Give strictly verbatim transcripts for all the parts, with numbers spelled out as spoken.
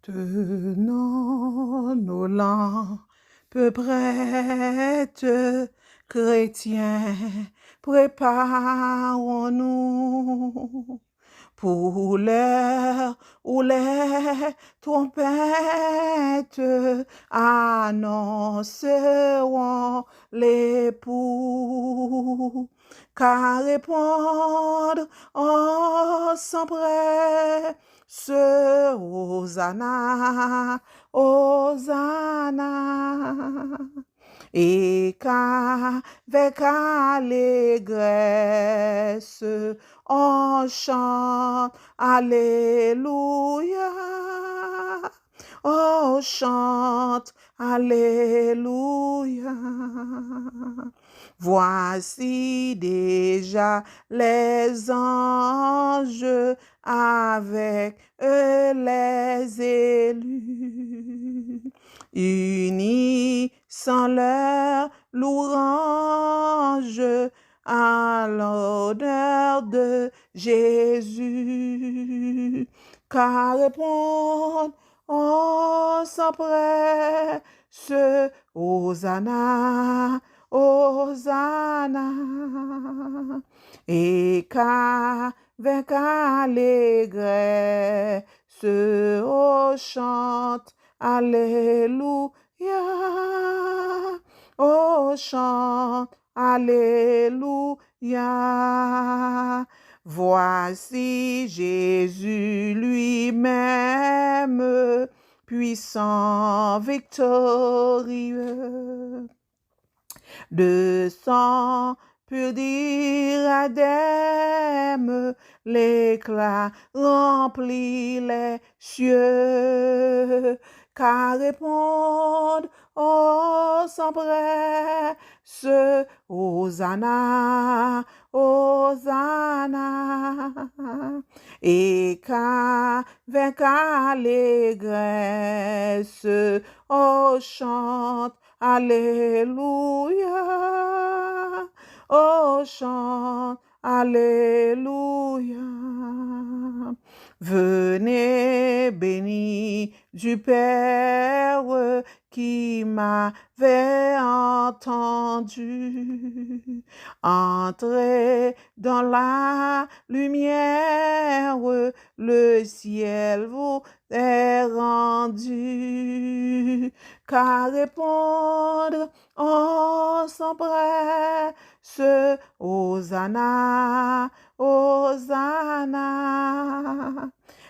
Tenons nos lampes prêtes, chrétiens, préparons-nous pour l'heure où les trompettes annonceront l'époux. Car répondre en son prêt ce Hosanna, Hosanna. Et qu'avec allégresse on chante Alléluia, on chante Alléluia. Voici déjà les anges avec eux les élus, unissant leurs louanges à l'honneur de Jésus. Car répondre en son prêt ce Hosanna, Hosanna. Et qu'avec allégresse on chante Alléluia, on chante Alléluia. Voici Jésus lui-même, puissant, victorieux, descend pur diadème, l'éclat remplit les cieux. Car répondre en son prêt ce Hosanna, Hosanna. Et qu'avec allégresse on chante Alléluia, on chante Alléluia. Venez bénis du Père qui m'avait entendu. Entrez dans la lumière, le ciel vous est rendu. Car répondre en son prêt ce Hosanna, Hosanna.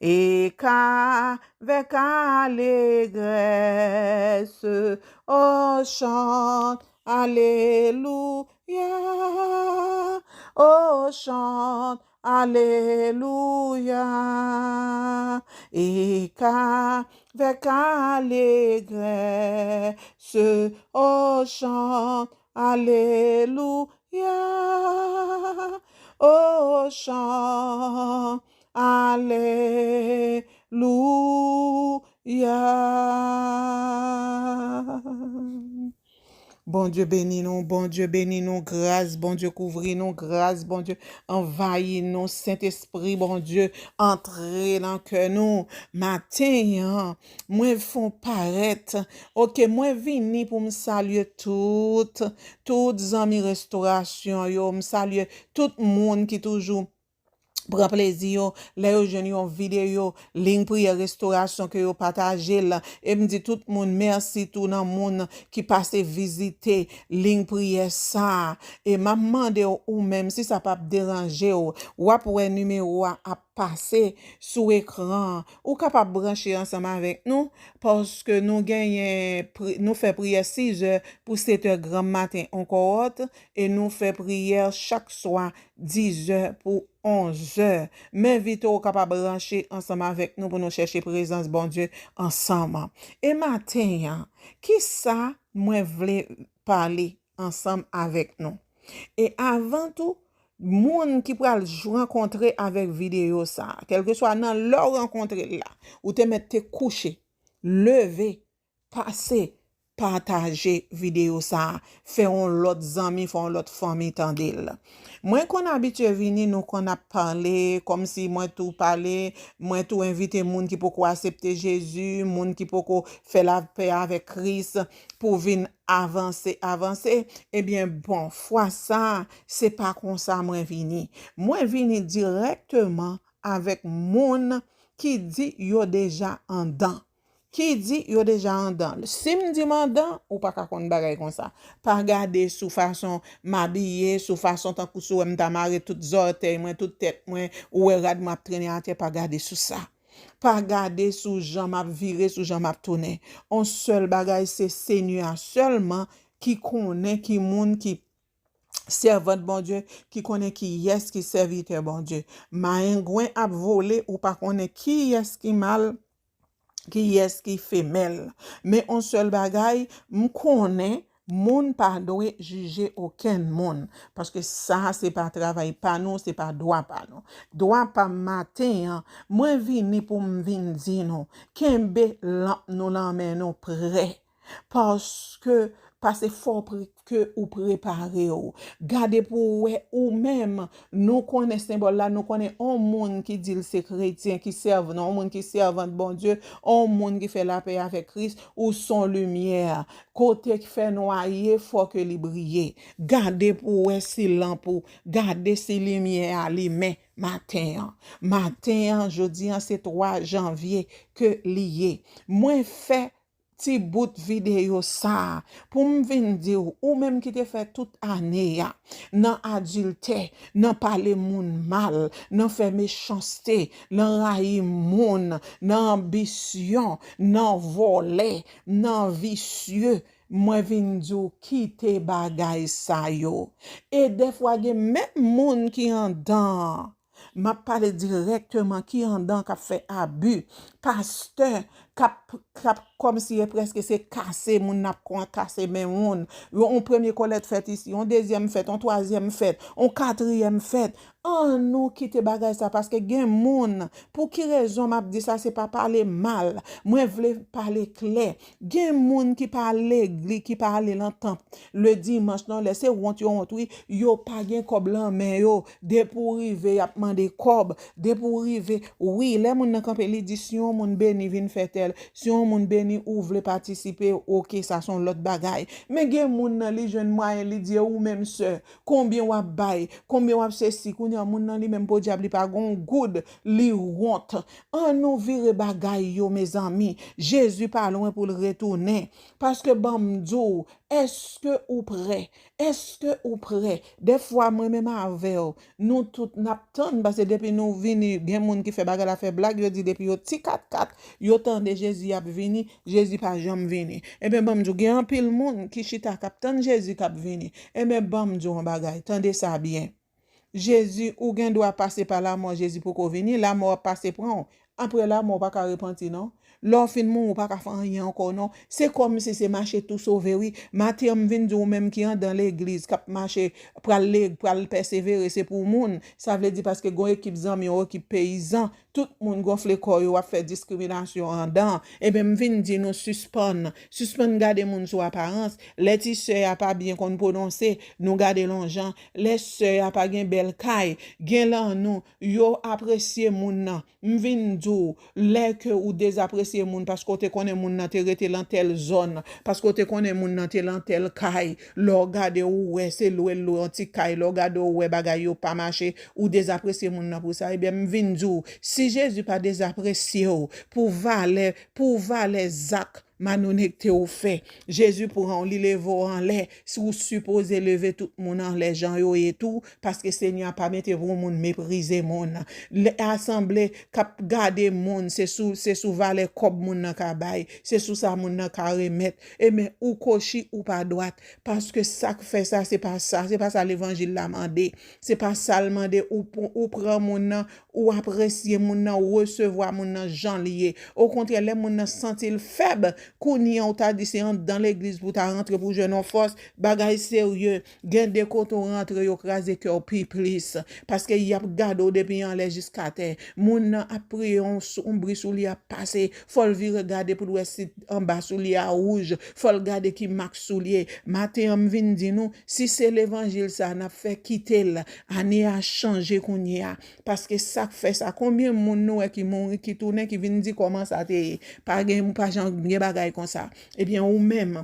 Et qu'avec allégresse on chante Alléluia, on chante Alléluia. Et qu'avec allégresse on chante Alléluia, on chante Alléluia. Bondye beni nou, Bondye beni nou, gras Bondye kouvri nou, gras Bondye anvayi nou, Sentespri Bondye antre nan kè nou. Maten an, mwen fon parèt, oke, mwen vini pou m salye tout, tout zanmi restorasyon yo, m salye tout moun ki toujou pran plezi yo, lè yo jwenn yon videyo, liy priyè restorasyon ke yo pataje l. E m di tout moun mèsi tou nan moun ki pase vizite liy priyè sa a. E m ap mande w ou menm, si sa p ap deranje w, w ap wè nimewo a ap pase sou ekran an. Ou kapab branche ansanm avèk nou, paske nou genyen pri-, nou fè priyè sizè pou setè granm maten on kòwòt, e nou fè priyè chak swa dizè pou onzè. M envite w kapab branche ansanm avèk nou pou nou chèche prezans Bondye ansanm. E maten an, kisa mwen vle pale ansanm avèk nou? E avan tou, moun ki pral j-, rankontre avèk videyo sa a, kèlkeswa nan lè w rankontre l la, ou te mèt te kouche, leve, pase, pataje videyo sa a. Fè yon lòt zanmi, fè yon lòt fanmi tande l. Mwen konn abitye vini, nou konn ap pale, kòmsi mwen tou pale, mwen tou envite moun ki poko aksepte Jezi, moun ki poko fè lapè avèk Kris pou vin avanse, avanse. Ebyen, bon, fwa sa a, se pa konsa mwen vini. Mwen vini dirèkteman avèk moun ki di yo deja andan. Ki di yo deja andan. Si m di m andan, ou pa ka konn bagay konsa. Pa gade sou fason m abiye, sou fason tankou si w wè m ta mare tout zòtèy mwen, tout tèt mwen, ou wè rad mwen ap trennen atè, pa gade sou sa. Pa gade sou jan m ap vire, sou jan m ap tounen. On sèl bagay, se Senyè a sèlman ki konnen ki moun ki sèvant Bondye, ki konnen kiyès ki sèvitè Bondye. Mayengwen ap vole, ou pa konnen kiyès ki mal, kiyès ki femèl. Men on sèl bagay, m konnen moun pa dwe jije okenn moun. Paske sa, se pa travay pa nou, se pa dwa pa nou. Dwa pa m maten an, mwen vini pou m vin di nou, kenbe lanp nou nan men nou prè. Paske, pase fò pre, ke ou prepare w. Gade pou w wè ou menm. Nou konnen senbòl la, nou konnen on moun ki di l se kretyen, ki sèv, non, on moun ki sèvant Bondye, on moun ki fè lapè avèk Kris, ou son limyè. Kote k fè nwa ye, fò ke li briye. Gade pou w wè si lanp ou, gade si limyè a limen maten an. Maten an, jodi an, se twa janvye ke li ye. Mwen fè ti bout videyo sa a pou m vin di w, ou menm ki te fè tout ane a nan adiltè, nan pale moun mal, nan fè mechanste, nan rayi moun, nan anbisyon, nan vòlè, nan visye, mwen vin di w kite bagay sa yo. E dèfwa gen menm moun ki andan an, m ap pale dirèkteman, ki andan k ap fè abi, pastè k ap, k ap kòmsi e prèske se kase moun n ap kon kase men moun. Yon, yon premye kòlèt fèt isi, yon dezyèm fèt, yon twazyèm fèt, yon katriyèm fèt. An nou kite bagay sa, paske gen moun, pou ki rezon m ap di sa, se pa pale mal. Mwen vle pale klè. Gen moun ki pa legliz, ki pa ale nan tanp le dimanch, non, lè se wont yo wont, wi, yo pa gen kòb lan men yo. Depi w rive, y ap mande kòb. Depi w rive, wi, lè moun nan kanpe, li di, si yon moun beni, vin fè tèl. Si yon moun beni, ou vle patisipe, oke, sa se yon lòt bagay. Men gen moun nan, li jwenn mwayen, li di, e ou menm sè, konbyen w ap bay? Konbyen w ap sesi? Kounye a, moun nan li menm, podyab, li pa gen yon goud, li wont. An nou vire bagay yo, mezanmi. Jezi pa lwen pou l retounen. Paske ban m di w, èske ou prè? Èske ou prè? Dèfwa mwen menm avè w, nou tout n ap tann, paske depi nou vini, gen moun ki fè bagay la fè blag, yo di depi yo ti katkat, yo tande Jezi ap vini, Jezi pa janm vini. Ebyen, ban m di w, gen anpil moun ki chita k ap tann Jezi k ap vini. Ebyen, ban m di w yon bagay, tande sa byen. Jezi, ou gen dwa pase pa lamò, Jezi poko vini, lamò ap pase pran w. Apre lamò, ou pa ka repanti, non. Lè w fin mouri, ou pa ka fè anyen ankò, non. Se kòmsi se mache tou sove, wi. Maten an, m vin di w, ou menm ki andan legliz, k ap mache, pral le, pral pèsevere, se pou moun. Sa vle di paske gon ekip zanmi, yon ekip peyizan, tout moun gonfle kò yo, ap fè diskriminasyon andan. Ebyen, m vin di nou, sispann. Sispann gade moun sou aparans. Lè ti sè a pa byen konn pwononse, nou gade l yon jan. Lè sè a pa gen bèl kay, gen lan nou, yo apresye moun nan. M vin di w, lè ke ou dezapresye moun paske w te konnen moun nan te rete lan tèl zòn, paske w te konnen moun nan te lan tèl kay, lè w gade ou wè se lwe l lwe yon ti kay, lè w gade ou wè bagay yo pa mache, ou dezapresye moun nan pou sa. Ebyen, m vin di w, si Jezi pa dezapresye w pou valè, pou valè zak malonète ou fè, Jezi pran w, li leve w anlè. Si ou sipoze leve tout moun anlè jan yo ye tou, paske Senyè a pa mete pou moun meprize moun. Lè asanble k ap gade moun, se sou, se sou valè kòb moun nan ka bay, se sou sa moun nan ka remèt. Ebyen, ou kochi, ou pa dwat, paske sa k fè sa, se pa sa, se pa sa levanjil la mande. Se pa sa l mande, ou, ou pran moun nan, ou apresye moun nan, ou resevwa moun nan jan l ye. Okontrè, lè moun nan santi l fèb, Kounye a ou ta di se anndan legliz pou ta rantre pou jwenn yon fòs, bagay serye. Gen de kote ou rantre yo kraze kè w pi plis. Paske y ap gade w depi anlè jiska tè. Moun nan ap priye, yon, yon bri soulye ap pase. Fò l vire gade pou l wè si anba soulye a wouj. Fò l gade ki mak soulye. Maten an m vin di nou, si se levanjil sa n ap fè, kite l. Ane a chanje kounye a. Paske sa k fè sa, konbyen moun nou wè ki mouri, ki tounen, ki vin di kòman sa te ye? Pa gen, pa janm gen bagay konsa. Ebyen, ou menm,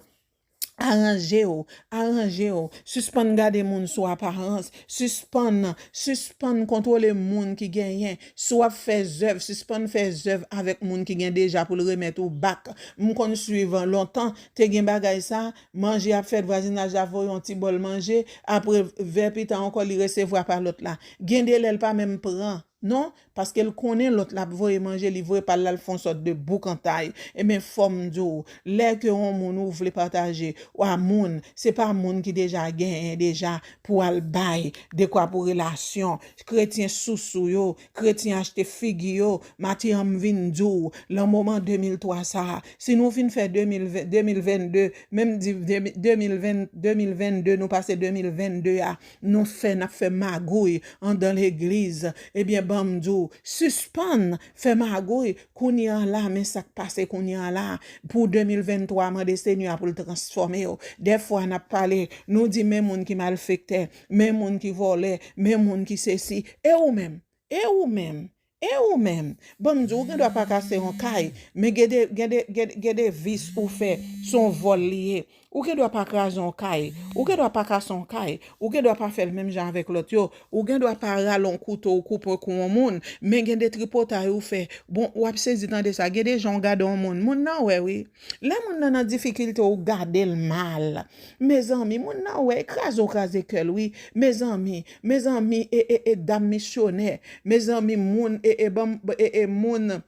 aranje w, aranje w. Sispann gade moun sou aparans. Sispann, sispann kontwole moun ki genyen. Si w ap fè zèv, sispann fè zèv avèk moun ki gen deja pou l remèt ou bak. M konn swiv lontan, te gen bagay sa, manje ap fèt, vwazinaj la voye yon ti bòl manje, apre vè pita ankò li resevwa pa lòt la. Gen de lè l pa menm pran. Non, paske l konnen lòt la ap voye manje, li voye pa l la, l fè yon sòt de boukantay. Ebyen, fò m di w, lè ke yon moun ou vle pataje a moun, se pa moun ki deja genyen deja pou al bay dekwa pou relasyon. Kretyen sousou yo, kretyen achte figi yo, maten an m vin di w, lan moman de mil twa sa a, si nou fin fè de mil ven, de mil venn de, menm di de mil ven, de mil venn de, nou pase de mil venn de a, nou fè, n ap fè magouy anndan legliz. Ebyen, ban m di w, sispann fè magouy kounye a la, men sa k pase kounye a la. Pou de mil venn twa, mande Senyè a pou l transfòme w. Dèfwa, n ap pale, nou di, men moun ki malfektè, men moun ki vòlè, men moun ki sesi. E ou menm? E ou menm? E ou menm? Ban m di w, ou gen dwa pa kase yon kay, men gen de, gen de, gen de, gen de vis ou fè, se yon vòl li ye. Ou gen dwa pa kraze yon kay. Ou gen dwa pa kase yon kay. Ou gen dwa pa fè l menm jan avèk lòt yo. Ou gen dwa pa rale yon kouto ou koupe kou yon moun. Men gen de tripotay ou fè. Bon, w ap sezi tande sa. Gen de jan w gade yon moun. Moun nan wè, wi. Lè moun nan nan difikilte, ou gade l mal. Mezanmi, moun nan wè, kraze w kraze kè l, wi. Mezanmi, mezanmi, e, e, e, dam misyonè. Mezanmi, moun, e, e, banm, e, e, moun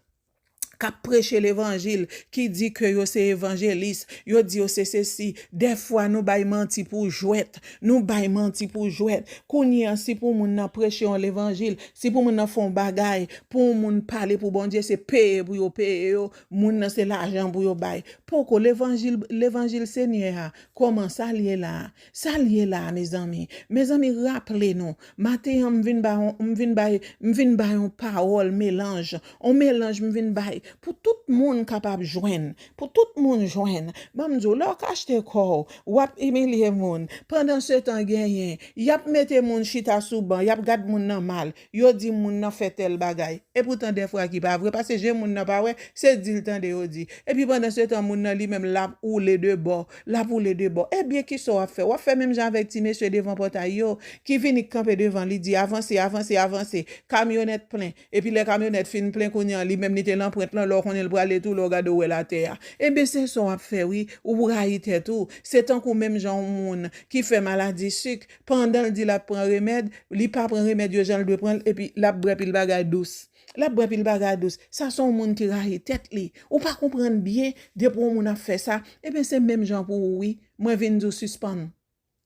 k ap preche levanjil, ki di ke yo se evanjelis, yo di yo se sesi. Dèfwa, nou bay manti pou jwèt. Nou bay manti pou jwèt. Kounye a, si pou moun nan preche yon levanjil, si pou moun nan fè yon bagay, pou yon moun pale pou Bondye, se peye pou yo peye yo, moun nan se lajan pou yo bay. Poko, levanjil, levanjil Senyè a, kòman sa l ye la a? Sa l ye la a, mezanmi? Mezanmi, raple nou, maten an, m vin bay yon, m vin bay, m vin bay yon pawòl melanj. Yon melanj m vin bay pou tout moun kapab jwenn, pou tout moun jwenn. Ban m di w, lè w ka achte kò w, w ap imilye moun. Pandansetan, genyen, y ap mete moun chita sou ban, y ap gad moun nan mal. Yo di moun nan fè tèl bagay. E poutan, dèfwa ki pa vre, paske je moun nan pa wè, se di l tande yo di. Epi pandansetan, moun nan li menm l ap woule de bò, l ap woule de bò. Ebyen, kisa w ap fè? W ap fè menm jan avèk ti mesye devan pòtay yo, ki vini k kanpe devan, li di, avanse, avanse, avanse. Kamyonèt plen. Epi lè kamyonèt fin plen kounye a, li menm li te lanprent lan, lè w konnen l prale tou, lè w gade w wè l atè a. Ebyen, se sa w ap fè, wi. Ou rayi tèt ou. Se tankou menm jan yon moun ki fè maladi sik, pandan l di l ap pran remèd, li pa pran remèd yo jan l dwe pran l, epi l ap bwè pil bagay dous. L ap bwè pil bagay dous. Sa se yon moun ki rayi tèt li. Ou pa konprann byen, depi yon moun ap fè sa, ebyen, se menm jan pou ou, wi. Mwen vin di w sispann.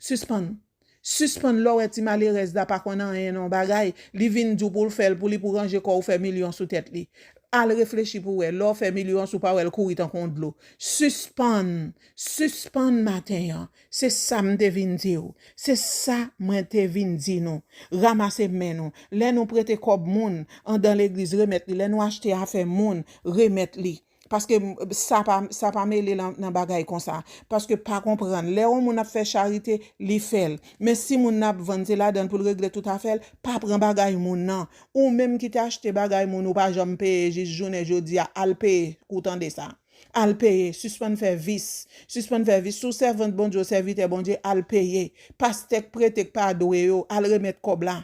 Sispann. Sispann lè w wè ti malerèz la pa konn anyen nan yon bagay, li vin di w pou l fè l pou li, pou ranje kò w, fè milyon sou tèt li. Al reflechi pou w wè, lè w fè milyon, si w pa wè l kouri tankou yon dlo. Sispann. Sispann maten an. Se sa m te vin di w. Se sa mwen te vin di nou. Ranmase men nou. Lè nou prete kòb moun anndan legliz, remèt li. Lè nou achte afè moun, remèt li. Paske m, sa pa, sa pa mele nan, nan bagay konsa. Paske pa konprann. Lè yon moun ap fè charite, li fè l. Men si moun nan ap vann, se ladan l pou l regle tout afè l, pa pran bagay moun nan. Ou menm ki te achte bagay moun, ou pa janm peye jis jounen jodi a, al peye. Ou tande sa? Al peye. Sispann fè vis. Sispann fè vis. Si w sèvant Bondye, w sèvitè Bondye, al peye. Pastè k prete k pa dwe yo, al remèt kòb la.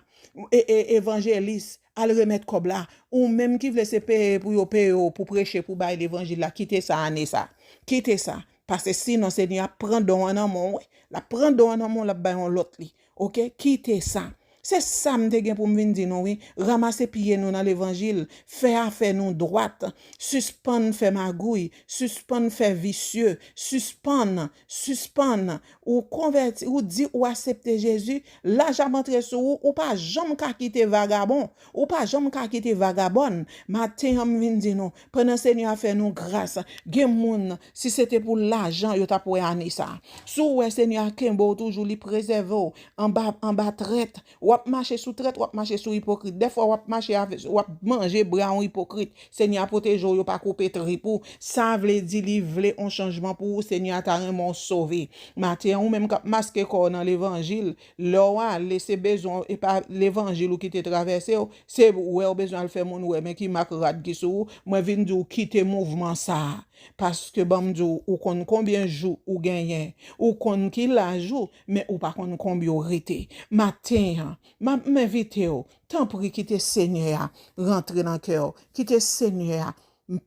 E, e, evanjelis, al remèt kòb la. Ou menm ki vle se peye pou yo peye w pou preche, pou bay levanjil la, kite sa ane sa. Kite sa. Paske sinon, Senyè a pran don an nan men w, wi. L ap pran don an nan men w, l ap bay yon lòt li. Oke? Kite sa. Se sa m te gen pou m vin di nou, wi. Ranmase pye nou nan levanjil, fè afè nou dwat, sispann fè magouy, sispann fè visye, sispann, sispann. Ou konvèti, ou di ou aksepte Jezi, laj ap antre sou ou, ou pa janm ka kite vagabon, ou pa janm ka kite vagabòn. Maten an, m vin di nou, pandan Senyè a fè nou gras, gen moun, si se te pou lajan, yo t ap wè ane sa. Si w wè Senyè a kenbe w toujou, li prezève w anba, anba trèt, w ap mache sou trèt, w ap mache sou ipokrit. Dèfwa, w ap mache avè, w ap manje bra yon ipokrit. Senyè a pwoteje w, yo pa koupe trip ou. Sa vle di li vle yon chanjman pou ou, Senyè a ta renmen w sove. Maten an, ou menm k ap maske kò w nan levanjil, lè w ale, se bezwen w, e pa levanjil ou kite travèse w, se wè w bezwen al fè moun wè, men ki mak rad ki sou ou. Mwen vin di w, kite mouvman sa a. Paske ban m di w, ou konn konbyen jou ou genyen, ou konn ki laj ou, men ou pa konn konbyen w rete. Maten an, m ap, m envite w, tanpri kite Senyè a rantre nan kè w, kite Senyè a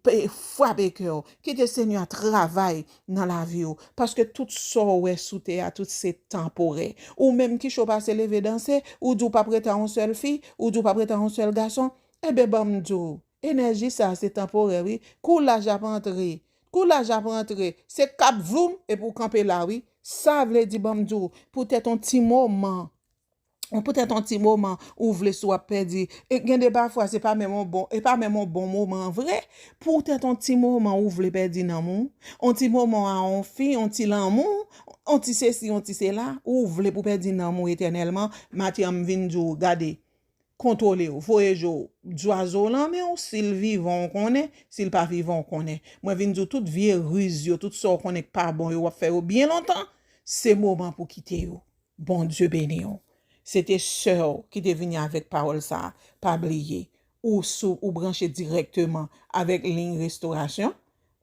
pe-, frape kè w, kite Senyè a travay nan lavi w, paske tout sa w wè sou tè a, tout se tanporè. Ou menm ki cho pase leve danse, ou di w p ap rete a yon sèl fi, ou di w p ap rete a yon sèl gason, enben ban m di w, enèji sa a se tanporè, wi. Kou laj ap antre, kou laj ap antre, se kap vloum, epi w kanpe la, wi. Sa vle di, ban m di w, poutèt yon ti moman, poutèt yon ti moman, ou vle si w ap pèdi. E gen de pafwa, se pa menm yon bon, e pa menm yon bon moman vre. Poutèt yon ti moman, ou vle pèdi nanm ou. Yon ti moman a yon fi, yon ti lanmou, yon ti sesi, yon ti sela, ou vle pou pèdi nanm ou etènèlman. Maten an, m vin di w, gade, kontwole w, voye je w, zwazo w lan men w, si l vivan w konnen, si l pa vivan w konnen. Mwen vin di w tout vye riz yo, tout sa w konnen k pa bon yo, w ap fè yo byen lontan, se moman pou kite yo. Bondye beni w. Se te sè w ki te vini avèk pawòl sa a. Pa bliye, ou sou, ou branche dirèkteman avèk liy restorasyon.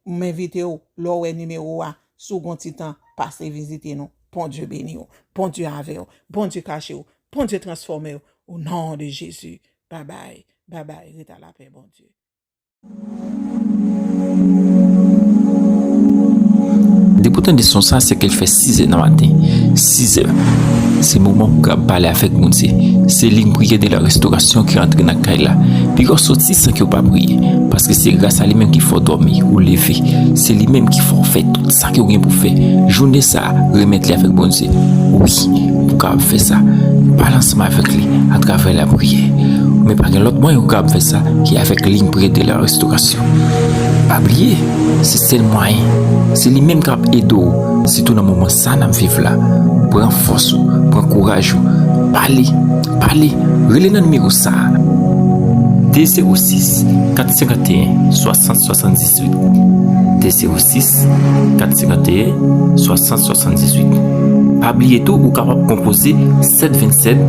M envite w, lè w wè nimewo a, si w gen yon ti tan, pase vizite nou. Bondye beni w. Bondye avè w. Bondye kache w. Bondye transfòme w. O non de Jezi. Babay. Babay. Ret a lapè, Bondye. Depi w tande son sa, se ke l fè sizè nan maten. Sizè. Se moman pou w kapab pale avèk Bondye. Se liy priyè de la restorasyon ki rantre nan kay la. Piga w soti san ke w pa priye. Paske se gras a li menm ki fè w dòmi, ou leve. Se li menm ki fè w fè tout sa ke w gen pou fè. Jounen sa a, remèt li avèk Bondye. Wi, pou w kapab fè sa, pale ansanm avèk li atravè lapriyè. Men pa gen lòt mwayen ou kapab fè sa ki avèk liy priyè de la restorasyon. Pa bliye, se sèl mwayen. Se li menm k ap ede w, sitou nan moman sa n ap viv la. Pran fòs ou, pran kouraj ou. Pale, pale, rele nan nimewo sa a. De zewo sis, kat senkanteyen, swasant swasanndizuit. De zewo sis, kat senkanteyen, swasant swasanndizuit. Pa bliye tou, ou kapab konpoze sèt vennsèt,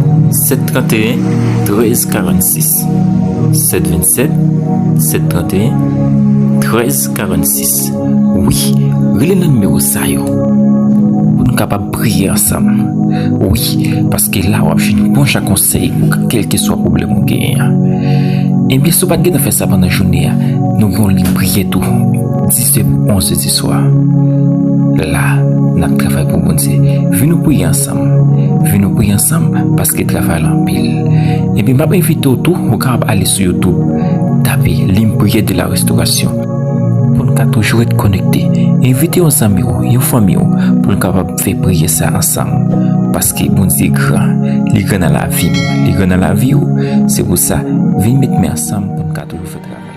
sèt tranteyen, trèz karannsis. Sèt vennsèt, sèt tranteyen, trèz karannsis. Wi, rele nan nimewo sa yo pou nou kapab priye ansanm. Wi, paske la w ap jwenn bon jan konsèy pou kèlkeswa pwoblèm ou genyen an. Ebyen, si w pa t gentan fè sa pandan jounen an, nou gen yon liy priyè tou, dis è pou onz è di swa. La, n ap travay pou Bondye. Vin nou priye ansanm. Vin nou priye ansanm, paske travay la anpil. Ebyen, m ap envite w tou, ou kapab ale sou YouTube, tape Liy Priyè de la Restorasyon. Pou n ka toujou ret konekte, envite yon zanmi w, yon fanmi w, pou n kapab fè priyè sa ansanm. Paske Bondye gran, li gran nan lavi m, li gran nan lavi w. Se pou sa, vin met men ansanm pou n ka toujou fè travay.